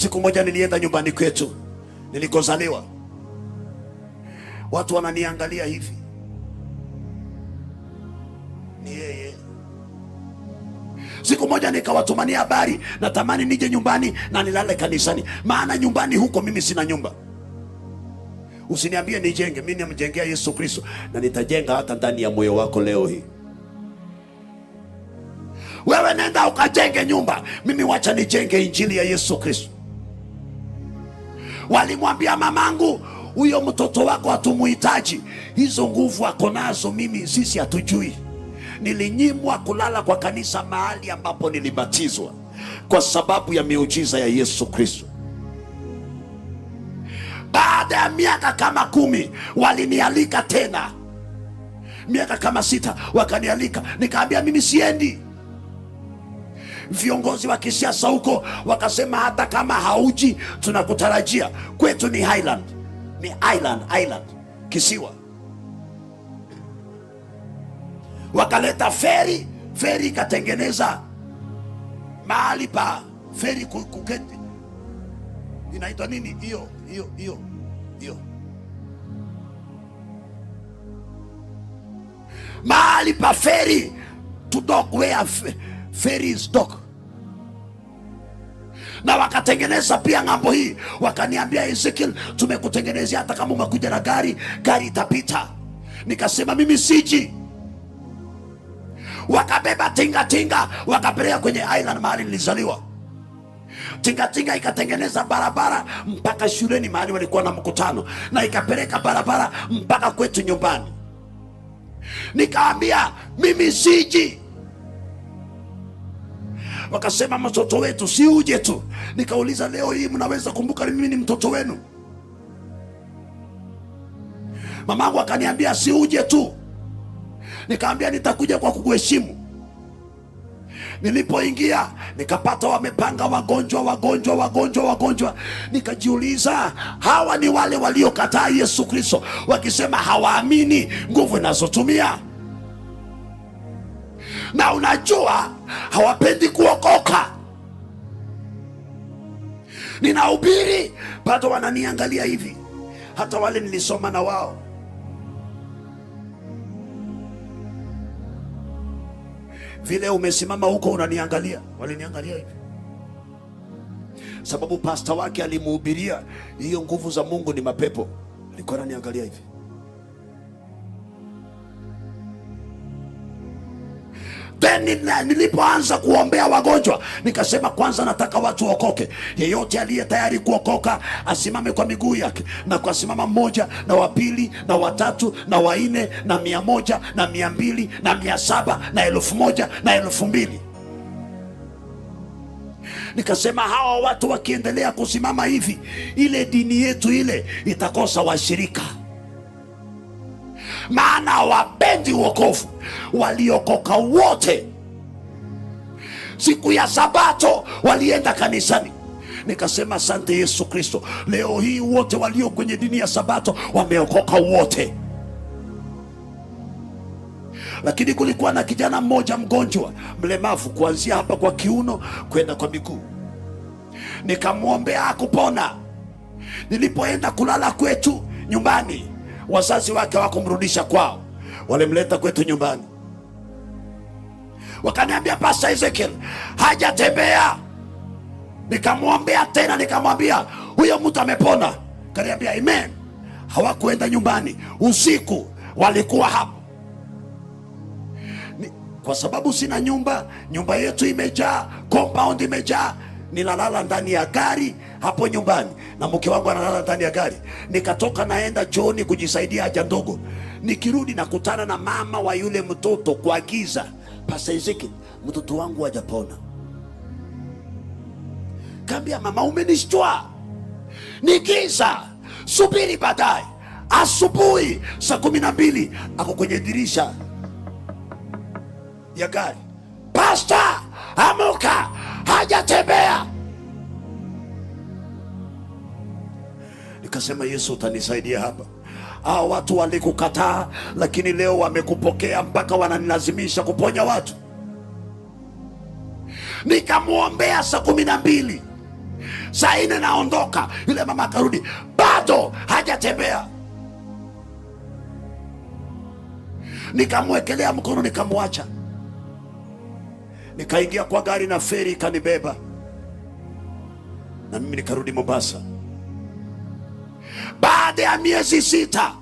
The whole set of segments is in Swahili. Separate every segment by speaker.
Speaker 1: Siku moja nilienda nyumbani kwetu nilikozaliwa, watu wananiangalia hivi, ni yeye. Siku moja nikawatumania habari, natamani nije nyumbani na nilale kanisani, maana nyumbani huko mimi sina nyumba. Usiniambie nijenge, mimi namjengea Yesu Kristo na nitajenga hata ndani ya moyo wako leo hii. Wewe nenda ukajenge nyumba, mimi wacha nijenge injili ya Yesu Kristo. Walimwambia mamangu, huyo mtoto wako hatumuhitaji, hizo nguvu ako nazo, mimi sisi hatujui. Nilinyimwa kulala kwa kanisa mahali ambapo nilibatizwa kwa sababu ya miujiza ya Yesu Kristo. Baada ya miaka kama 10 walinialika tena, miaka kama 6 wakanialika, nikaambia mimi siendi. Viongozi wa kisiasa huko wakasema hata kama hauji tunakutarajia. Kwetu ni island, ni island, island, kisiwa. Wakaleta feri, feri ikatengeneza mahali pa feri kuketi. Inaitwa nini hiyo hiyo hiyo hiyo? Mahali pa feri to dock where ferries dock. Na wakatengeneza pia ng'ambo hii, wakaniambia Ezekiel, tumekutengenezea hata kama umekuja na gari, gari itapita. Nikasema mimi siji. Wakabeba tinga tinga wakapeleka kwenye island mahali nilizaliwa. Tinga tinga ikatengeneza barabara mpaka shuleni mahali walikuwa na mkutano, na ikapeleka barabara mpaka kwetu nyumbani. Nikaambia mimi siji. Wakasema mtoto wetu si uje tu. Nikauliza, leo hii mnaweza kumbuka mimi ni mtoto wenu? Mamangu akaniambia si uje tu. Nikaambia nitakuja kwa kukuheshimu. Nilipoingia nikapata wamepanga wagonjwa, wagonjwa, wagonjwa, wagonjwa. Nikajiuliza, hawa ni wale waliokataa Yesu Kristo wakisema hawaamini nguvu inazotumia. Na unajua hawapendi kuokoka. Ninahubiri bado wananiangalia hivi, hata wale nilisoma na wao. Vile umesimama huko unaniangalia, waliniangalia hivi. Sababu pastor wake alimuhubiria hiyo nguvu za Mungu ni mapepo. Alikuwa ananiangalia hivi. Then nilipoanza kuombea wagonjwa, nikasema kwanza nataka watu waokoke. Yeyote aliye tayari kuokoka asimame kwa miguu yake, na kwa simama mmoja na wa pili na wa tatu na wa nne na 100 na 200 na 700 na 1000 na 2000. Nikasema hawa watu wakiendelea kusimama hivi, ile dini yetu ile itakosa washirika. Maana hawapendi wokovu. Waliokoka wote siku ya Sabato walienda kanisani. Nikasema asante Yesu Kristo, leo hii wote walio kwenye dini ya Sabato wameokoka wote. Lakini kulikuwa na kijana mmoja mgonjwa mlemavu kuanzia hapa kwa kiuno kwenda kwa miguu. Nikamwombea hakupona. Nilipoenda kulala kwetu nyumbani, wazazi wake hawakumrudisha kwao, walimleta kwetu nyumbani. Wakaniambia Pastor Ezekiel hajatembea. Nikamwombea tena, nikamwambia huyo mtu amepona. Kaniambia amen. Hawakuenda nyumbani, usiku walikuwa hapo. Kwa sababu sina nyumba, nyumba yetu imejaa, compound imejaa, nilalala ndani ya gari hapo nyumbani na mke wangu analala ndani ya gari. Nikatoka naenda chooni kujisaidia haja ndogo. Nikirudi nakutana na mama wa yule mtoto kwa giza. Pastor Ezekiel, mtoto wangu hajapona. Kaambia mama, umenishtua. Ni giza, subiri baadaye. Asubuhi saa 12 ako kwenye dirisha ya gari. Pastor, amuka, hajatembea. Nikasema Yesu utanisaidia hapa. Hao watu walikukataa, lakini leo wamekupokea mpaka wananilazimisha kuponya watu. Nikamwombea saa 12. Saa 4 naondoka, yule mama akarudi, bado hajatembea. Nikamwekelea mkono nikamwacha. Nikaingia kwa gari na feri ikanibeba, na mimi nikarudi Mombasa. Baada ya miezi 6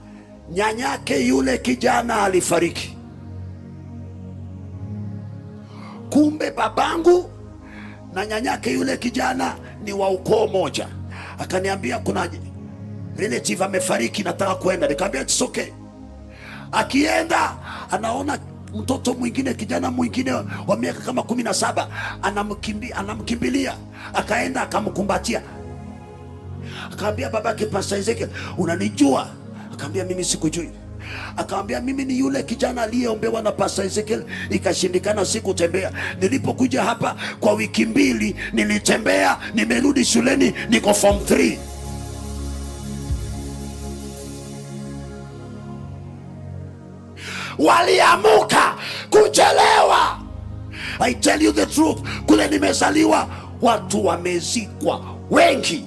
Speaker 1: nyanyake yule kijana alifariki. Kumbe babangu na nyanyake yule kijana ni wa ukoo moja. Akaniambia kuna relative amefariki, nataka kwenda. Nikamwambia it's okay. Akienda anaona mtoto mwingine, kijana mwingine wa miaka kama 17, anamkimbilia. Akaenda akamkumbatia. Akaambia babake, Pastor Ezekiel, unanijua? Akaambia mimi sikujui. Akaambia mimi ni yule kijana aliyeombewa na Pastor Ezekiel ikashindikana, sikutembea. Nilipokuja hapa kwa wiki 2 nilitembea, nimerudi shuleni, niko form 3. Waliamuka kuchelewa. I tell you the truth, kule nimezaliwa watu wamezikwa wengi.